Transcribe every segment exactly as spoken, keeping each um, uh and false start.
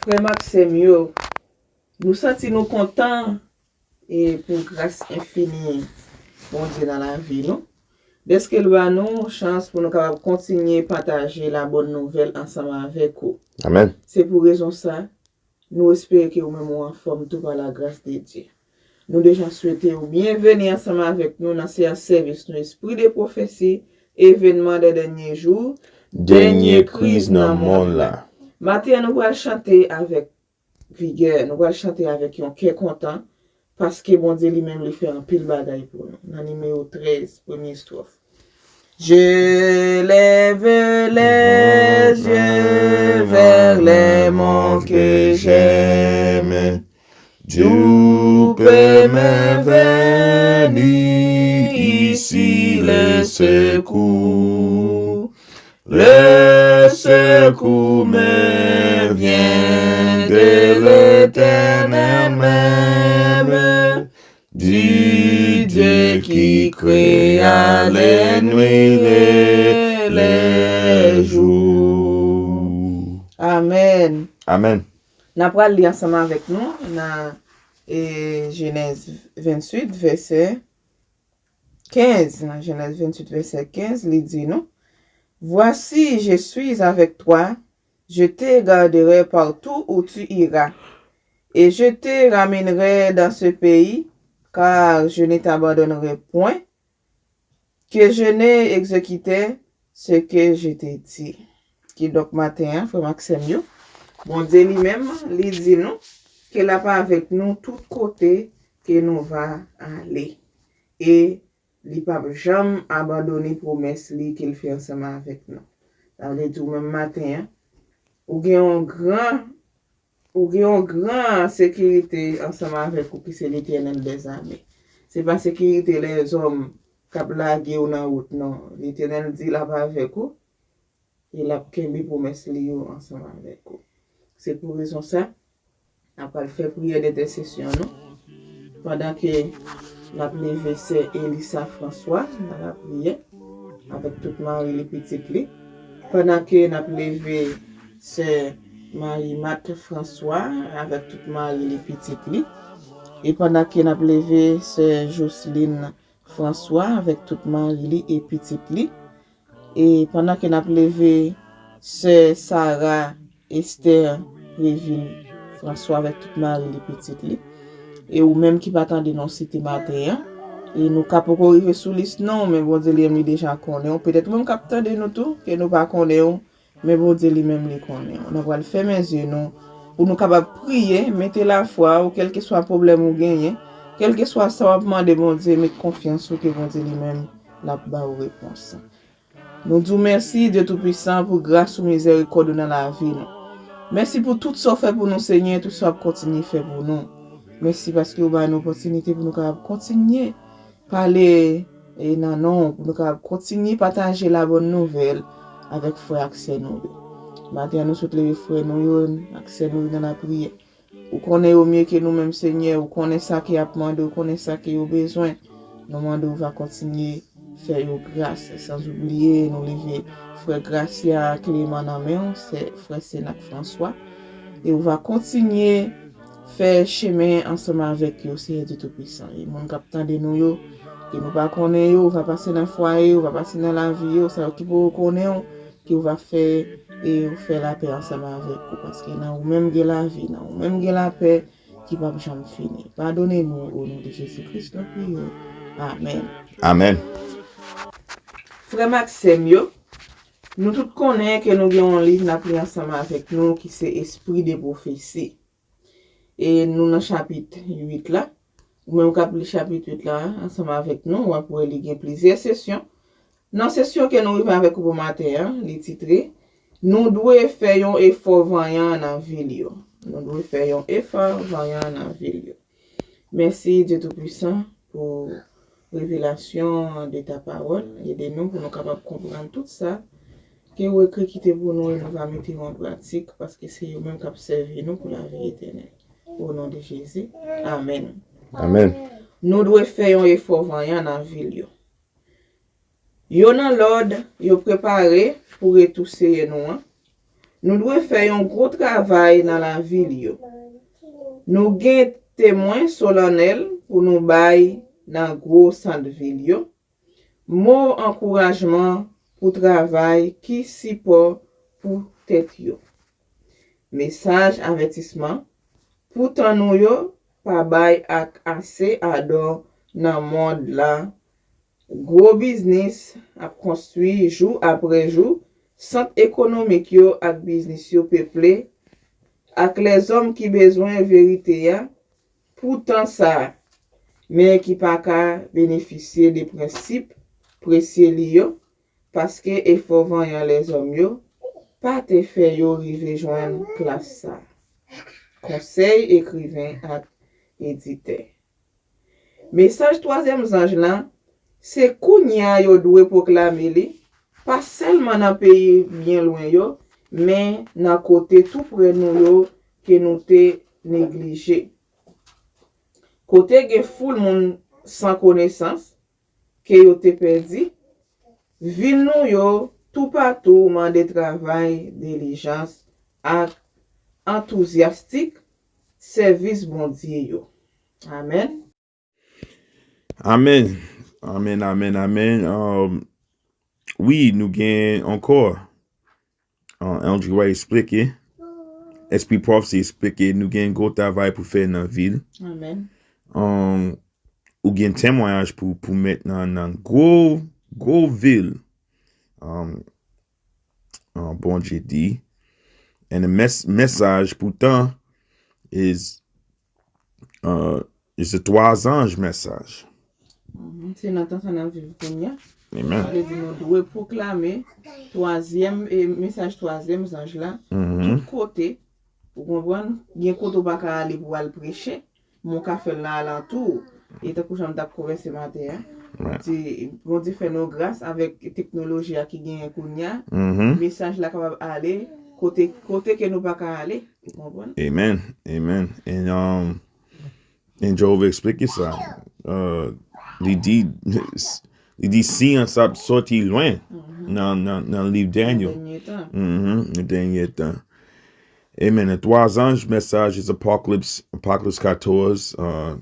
Frè m ak sè m yo, nou santi nou kontan e pou gras enfini Bondye nan lavi nou, dèske l ba nou chans pou nou kapab kontinye pataje la bòn nouvèl ansanm avèk ou. Amèn. Se pou rezon sa, nou espere ke ou menm ou anfòm tou pa la gras de Dye. Nou deja swete ou byenveni ansanm avèk nou nan seyans sèvis nou Espri de Pwofesi, Evenman dè Dènye Jou, Dènye Kriz nan Monn la. Maten an, nou pral chante avèk vigè, nou pral chante avèk yon kè kontan, paske Bondye li menm li fè anpil bagay pou nou. Nan nimewo trèz, premye estròf. Je lève les yeux vers les monts que j'aime. D'où peut me venir ici le secours? Le secours me vient de l'Éternel même, du Dieu qui créa les nuits et les jours. Amèn. Amèn. N ap pral li ansanm avèk nou nan e, Jenèz venntuit, vèsè kenz. Nan Jenèz venntuit, vèsè kenz, li di nou, Voici, je suis avec toi, je te garderai partout où tu iras, et je te ramènerai dans ce pays, car je ne t'abandonnerai point, que je n'ai exécuté ce que je t'ai dit. Kidonk, maten an, frè m ak sè m yo, Bondye li menm, li di nou ke l ap avèk nou tout kote ke nou va ale. E li p ap janm abandone pwomès li ke l fè ansanm avèk nou. Sa vle di, ou menm maten an, ou gen yon gran Ou gen yon gran sekirite ansanm avèk ou ki se Letènèl dèzame. Se pa sekirite lèzòm k ap lage w nan wout, non. Letènèl di l ap avèk ou e l ap kenbe pwomès li yo ansanm avèk ou. Se pou rezon sa, n ap pral fè priyè dentèsesyon nou. Pandan ke n ap leve sè Elisa Franswa nan lapriyè avèk tout mari li, pitit li. Pandan ke n ap leve sè Marie Marthe Franswa avèk tout mari li, pitit li. E pandan ke n ap leve sè Jocelyne Franswa avèk tout mari li e pitit li. E pandan ke n ap leve sè Sarah Esther Prévil Franswa avèk tout mari li, pitit li. E ou menm ki pa tande non site maten an, e nou ka poko rive sou lis non, men Bondye li menm li deja konnen w. Petèt ou menm k ap tande nou tou, ke nou pa konnen w, men Bondye li menm li konnen w. Nou pral fèmen zye nou pou nou kapab priye, mete lafwa ou, kèlkeswa pwoblèm ou genyen, kèlkeswa sa w ap mande Bondye, met konfyans ou ke Bondye li menm l ap ba w repons. Nou di w mèsi, Dye Toupisan, pou gras ou, mizèrikòd ou nan lavi nou. Mèsi pou tout sa w fè pou nou, Senyè, e tout sa w ap kontinye fè pou nou. Mèsi paske w ba nou opòtinite pou nou kapab kontinye pale e nan non w, pou nou kapab kontinye pataje la bòn nouvèl avèk frè ak sè nou yo. Maten an, nou sot leve frè nou yo ak sè nou yo nan lapriyè. Ou konnen yo mye ke nou menm, Senyè. Ou konnen sa ke y ap mande, ou konnen sa ke yo bezwen. Nou mande w va kontinye fè yo gras. San oubliye, nou leve frè Gracia Clément nan men w, sè, frè Senak Franswa. E ou va kontinye fè chemen ansanm avèk yo, Senyè Dye Toupisan. E moun k ap tande nou yo, ke nou pa konnen yo, ou va pase nan fwaye yo, ou va pase nan lavi yo, sa yo ki poko konnen w, ke ou va fè e ou fè lapè ansanm avèk ou, paske nan ou menm gen lavi, nan ou menm gen lapè ki p ap janm fini. Padone nou, o non de Jezi Kris, nou priye w. Amèn. Amèn. Frè m ak sè m yo, nou tout konnen ke nou gen yon liv n ap li ansanm avèk nou ki se Esprit de Prophétie. E nou nan chapit uit la. Ou menm k ap li chapit uit la ansanm avèk nou, w ap wè li gen plizyè sesyon. Nan sesyon ke nou rive avèk ou pou maten an, li titre, Nou dwe fè yon efò vanyan nan vil yo. Nou dwe fè yon efò vanyan nan vil yo. Mèsi, Dye Toupisan, pou revelasyon de ta pawòl. Ede nou pou nou kapab konprann tout sa ke ou ekri kite pou nou e nou va mete yo an pratik, paske se yo menm k ap sèvi nou pou lavi etènèl. O non de Jezi. Amèn. Amèn. Nou dwe fè yon efò vanyan nan vil yo. Yo nan lòd, yo prepare pou retou Seyè nou an. Nou dwe fè yon gwo travay nan lavil yo. Nou gen temwen solannèl pou nou bay nan gwo sant vil yo. Mo ankourajman pou travay ki sipò pou tèt yo. Mesaj avètisman pou tan nou yo pa bay ak ase adò nan mond la. Gwo biznis ap konstwi jou apre jou, sant ekonomik yo ak biznis yo peple ak lèzòm ki bezwen verite a pou tan sa a, men ki pa ka benefisye de prensip presye li yo, paske efò vanyan lèzòm yo pa te fè yo rive jwenn klas sa a. Konsèy ekriven ak editè. Mesaj twazyèm zanj lan, se kounye a yo dwe pwoklame li, pa sèlman nan peyi byen lwen yo, men nan kote tou prè nou yo ke nou te neglije. Kote gen foul moun san konesans ke yo te pèdi, vil nou yo toupatou mande travay, dilijans ak antouzyastik sèvis Bondye yo. Amèn. Amèn. Amèn, amèn, amèn. Um, wi, nou gen ankò. Uh, Andrew White eksplike. Espri pwofesi eksplike. Nou gen gwo travay pou fè nan vil. Amèn. Um, ou gen temwayaj pou, pou met nan, nan gwo, gwo vil. Um, uh, Bondye di. And the mes mesaj pou tan is uh, is the twa zanj mesaj. Mhm. Se nan tan sa n ap viv kounye a. Amen. Sa vle di nou dwe pwoklame twazyèm e mesaj twazyèm zanj la Mhm. tout kote. Ou konprann? Gen kote ou pa ka ale pou al preche, men ou ka fè l nan alantou. E tankou jan m t ap konvèse maten an, Right. di Bondye fè nou gras avèk teknoloji a ki genyen kounye a. Mhm. Mesaj la kapab ale kote kote ke nou pa ka ale. Ou konprann? Amen. Amen. And um and Jehovah eksplike sa. Uh, li di li di syans ap soti lwen nan nan nan liv Daniel. Dènye tan. Mhm, nan dènye tan. Amen. Nan twa zanj mesaj is Apocalypse, Apocalypse katòz, uh,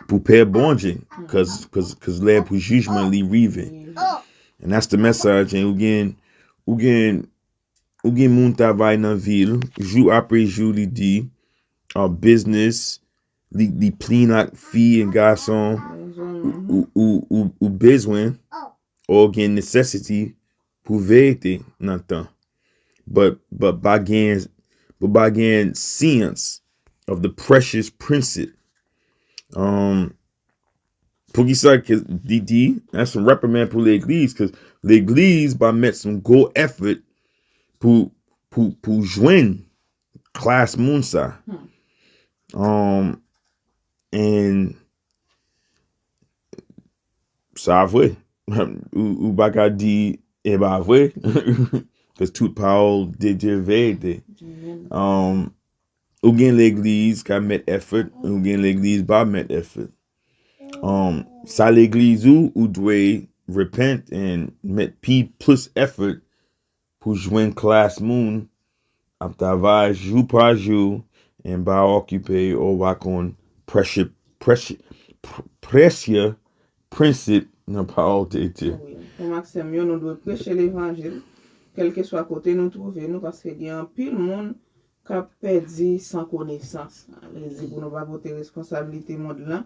pou pè Bondye, cause, cause, cause lè pou jijman li rive. And that's the message. And ou gen, ou gen, ou gen moun travay nan vil, jou apre jou li di, uh, business, li, li plin ak fi and gason, ou, ou, ou, ou bezwen, ou gen necessity pou verite nan tan. But, but pa gen, but pa gen sense of the precious princess. Um, poukisa ke li di, that's a reprimand pou legliz, cause legliz pa met some gwo effort pou, pou, pou jwenn klas moun sa. Um, and sa vre. Ou, ou pa ka di e pa vre. Cause tout pawòl de Dye verite. Um, ou gen legliz ka met effort, ou gen legliz pa met effort. Um, sa legliz ou, ou dwe repent and met pi plis effort pou jwenn klas moun ap travay jou pa jou and pa okipe yo, ou pa konn precious, precious, precious prinsip nan pawòl de Dye. Wi. Frè m ak sè m yo, nou dwe preche levanjil, kèlkeswa kote nou twouve nou, paske gen anpil moun k ap pèdi san konesans. Sa vle di pou nou pa pote responsablite mond lan,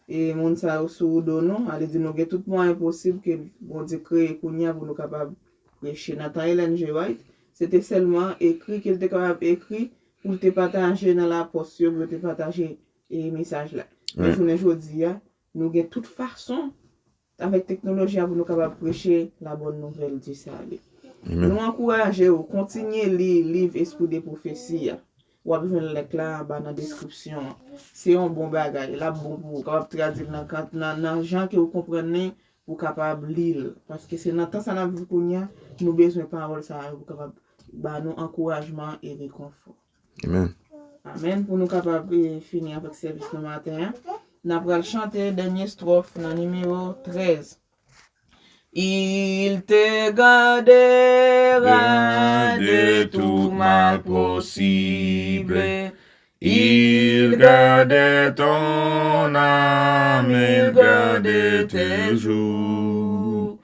e moun sa yo sou do nou, sa vle di nou gen tout mwayen posib ke Bondye kreye kounye a pou nou kapab preche. Nan tan Ellen G. White, se te sèlman ekri ke l te kapab ekri pou l te pataje nan lapòs yo, pou yo te pataje e mesaj la. Men jounen jodi a, nou gen tout fason avèk teknoloji a pou nou kapab preche la bonne nouvelle du salut. Nou ankouraje w kontinye li liv Esprit de Prophétie a. W ap jwenn link la anba nan deskripsyon an. Se yon bon bagay. L ap bon pou ou. Kapab tradui l nan, nan, nan jan ke ou konprann li, pou w kapab li l. Paske se nan tan sa n ap viv kounye a, nou bezwen pawòl sa yo pou kapab ba nou ankourajman e rekonfò. Amen. Amen. Pou nou kapab eh, fini avèk sèvis nou maten an, n ap pral chante dènye estròf nan nimewo trèz. Il te gardera de tout mal possible. Il gardait ton âme, il gardait tes jours.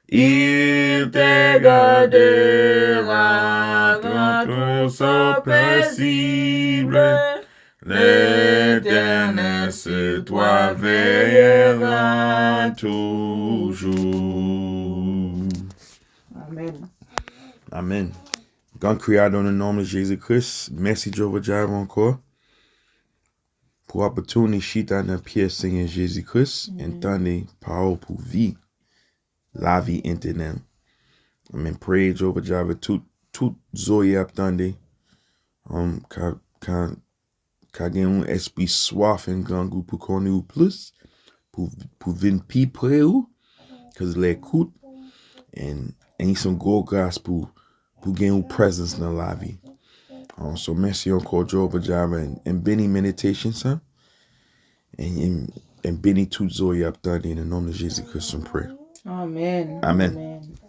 Il te gardera quand tout sort paisible. L'Éternel sur toi veillera toujours. Amen. Amen. Grand Creator, dans le nom de Jésus-Christ, merci Jehovah Jireh encore pour opportunity chita nan pye Senyè Jezi Kris and tande pawòl pou vi, lavi etènèl. Amen. Pray Jehovah Jireh, tout, tout zoye ap tande. Um, ka, ka, ka gen yon espri swaf and grangou pou konnen ou plis, pou, pou vin pi pre ou, cause lè kout, and, and se yon gwo gras pou, pou gen yon presence nan lavi. Um, so mèsi ankò Jehovah Jireh, and, and beni meditation sa, and, and, and beni tout zoye ap tande nan non de Jezi Kris nou pray. Amen. Amen. Amen.